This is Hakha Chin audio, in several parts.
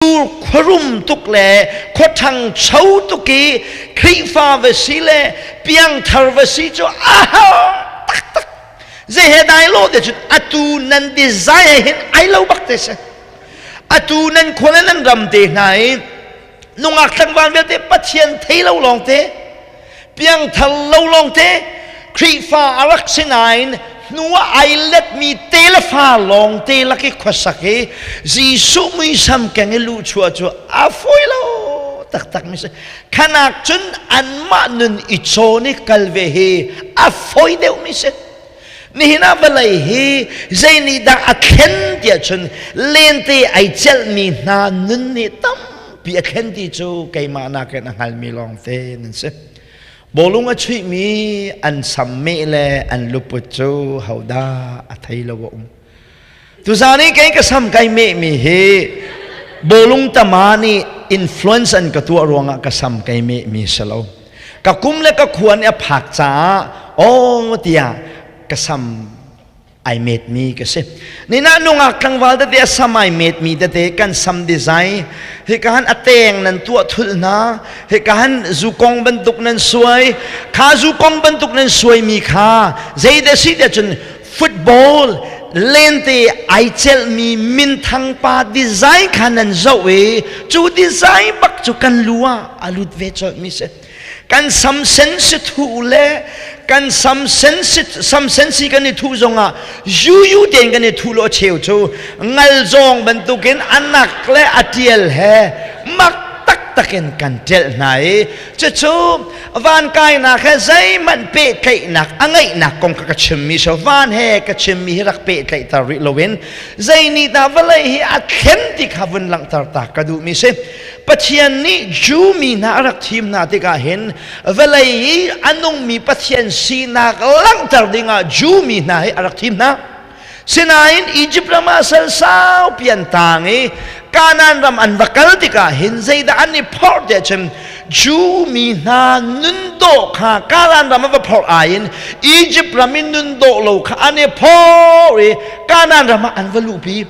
Khuarum tuk le khuaṭhangcho tuk i Khrihfa va si le piangthar va si cu a har taktak. Zei he dai lo te cun atu nan design he hin ai lo bak te si. Atu nan khua le nan ram te hna i nungak tlangval vialte Pathian thei lo lawng te piangthar lo lawngte Khrihfa a rak si nain hnu ah ai letmi te le fa lawngte lak i khuasak i Jesuh muisam keng i luhchuah cu a fawi lo taktak mi si. Khanak cun anmah nun i cawn i kal ve hi a fawi deuh mi si. Nihin ah vawlei hi zei nih dah a thlen tiah cun lente ai celhmi hna nun nih tampi a thlen ti cu keimah nakin a hngalmi lawngte nan si. Bawlung a chuihmi an sam meh le an luput cu hodah a thei lo a um. Tuzaan i kei ka sam kai mehmi hi bawlung tama nih influence an ka tuah ruangah ka sam kai mehmi si lo. Ka kum le ka khua nih a phak caah aw tiah ka sam ai metmi ka si. Nina nungak tlangval tete a sam ai metmi tete kan sam design hika han a teng nan tuah thul hna hika han zukong bantuk nan suai kha zukong bantuk nan suaimi kha zei da si tiah cun football lente ai celhmi minthang pa design kha nan zoh i cu design bak cu kan lu ah a lut ve colhmi si. Kan sam sen si thu le kan sam sen si sam sen si kan i thu zongah yu tein kan i thu lo cheu cu ngal zawng bantukin anak le a tial he mak taktak in kan ṭelh hna i cucu van kainak he zeihmanh pehtlaihnak a ngeihnak kong kha ka chimmi so van he ka chimmi hi rak pehtlaihter rih loin zei nih dah vawlei hi a thlen ti kha vun langhter ta ka duhmi si. Pathian nih Jew mi hna a rak thim hna tikah hin vawlei i a nungmi Pathian sinak langhter dingah Jew mi hna hi a rak thim hna. Sinain Egypt ram ah sal saupi an taang i Kanaan ram an va kal tikah hin zeidah an i phorh tiah cun Jew mi hna nun dawh kha Kanaan ram ah va phorh ai in Egypt ram i nun dawh lo kha an i phorh i Kanaan ram ah an va luhpi.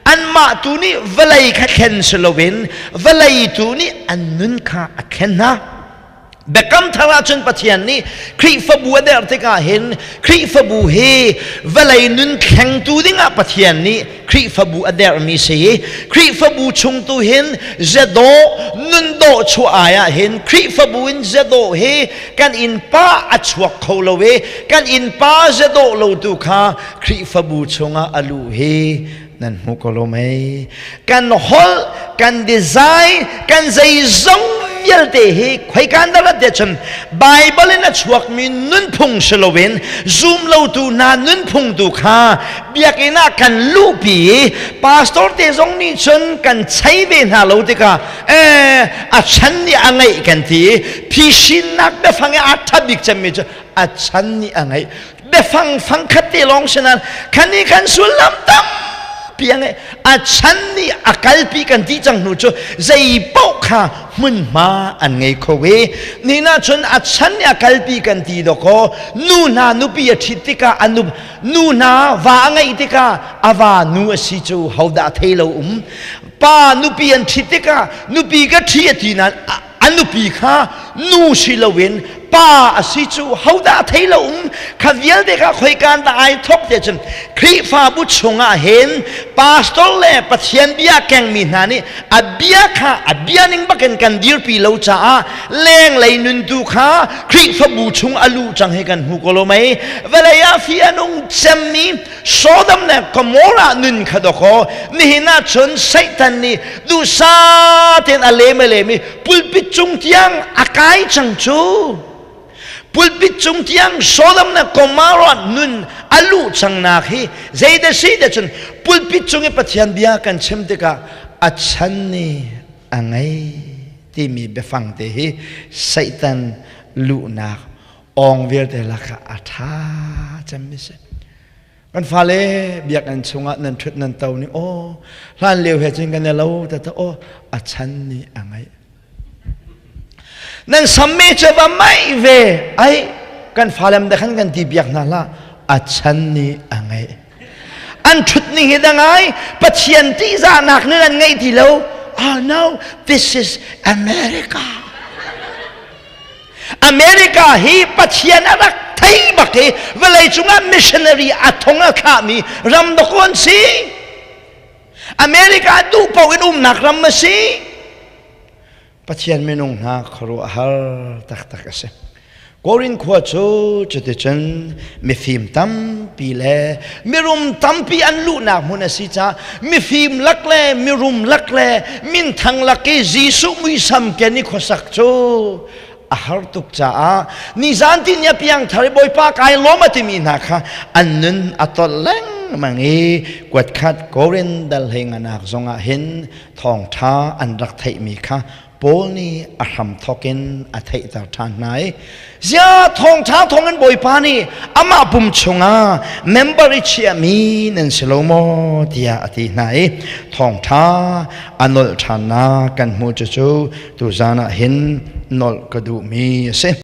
Anmah tu nih vawlei kha thlen si loin vawlei tu nih an nun kha a thlen hna. Biakam thar ahcun Pathian nih Khrihfabu a derh tikah hin Khrihfabu hi vawlei nun thlengtu dingah Pathian nih Khrihfabu a derhmi si. Khrihfabu chung tu hin zedawh nun dawh chuah ai ah hin Khrihfabu in zedawh hi kan innpa a chuak kho lo i kan innpa zedawh lo tu kha Khrihfabu chungah a luh hi nan hmu ko lo mei? Kan holh, kan design, kan zeizong vialte hi khoikan dah rat cun Bible in a chuakmi nunphung si loin zum lotu hna nunphung tu kha biakinn ah kan luhpi i pastor te zong nih cun kan chei ve hna lo tikah a chan nih a ngeih kan ti i phisinnak biafang i a ṭha bik cemmi cu a chan nih a ngeih. Biafang fangkhat te lawng si nain khan i kan sullam tampi a ngei. A chan nih a kalpi kan ti cang hnu cu zei paoh kha hmunhma an ngei kho i ni na cun a chan nih a kalpi kan ti dawkaw nu hna nupi a ṭhit tikah a nu nu hna va a ngeih tikah a va nu a si cu hodah thei lo um. Pa nupi an ṭhit tikah nupi ka ṭhi a ti nain a nupi kha nu si loin pa a si cu hodah thei lo um. Kha vialte kha khoikan dah ai thok te cun Khrihfabu chungah hin pastor le Pathian bia kengmi hna nih a bia kha a bia ning bakin kan dirpi lo caah lenglei nuntu kha Khrihfabu chung a luh cang hi kan hmu ko lo mei? Vawlei ah fi a nung cemmi Sodom le Gomorrah nun kha dawkaw nihin ah cun Satan nih duhsah tein a lem a lem i pulpit cung tiang a kai cang cu. Pulpit cung tiang Sodom le Gomorrah nun a luh cangnak hi zeidah si tiah cun pulpit cung i Pathian bia kan chim tikah a chan nih a ngei timi biafang te hi Satan luhnak awng vialte lakah a ṭha cemmi si. Kan fale biakinn chungah nan ṭhut nan to ning aw hlan lio he cun kan i lo ta ta aw a chan nih a ngaih. Nan samme cu va maih ve ai kan falem da khan kan ti biak hna hlah a chan nih a ngaih. An ṭhut ning hi da ngai Pathian ṭihzahnak nih an ngeih ti lo. Oh no, this is America. America hi Pathian a rak thei bak i vawlei cungah missionary a thong a thlahmi ram dawk an si. America duh paoh in umnak ram a si. Pathian minung hna khuaruahhar taktak a si. Korin khua cu cuticun mifim tampi le mirum tampi an luhnak hmun a si caah mifim lak le mirum lak le minthang lak i Jesuh muisam ken i khuasak cu a har tuk caah nizan ti ni a piangthar i Bawipa kai lawm a timi hna kha an nun a tolh lengmang i kuatkhat Korin dal hlei nganak zongah hin thawngṭha an rak theihmi kha Paul nih a hramthawk in a theihter ṭhan hna i zia thawngṭha thawngin Bawipa nih amah pum chungah member i chiahmi nan si lo maw tiah a ti hna i thawngṭha a nolh ṭhannak kan hmuh cucu tuzan ah hin nolh ka duhmi a si.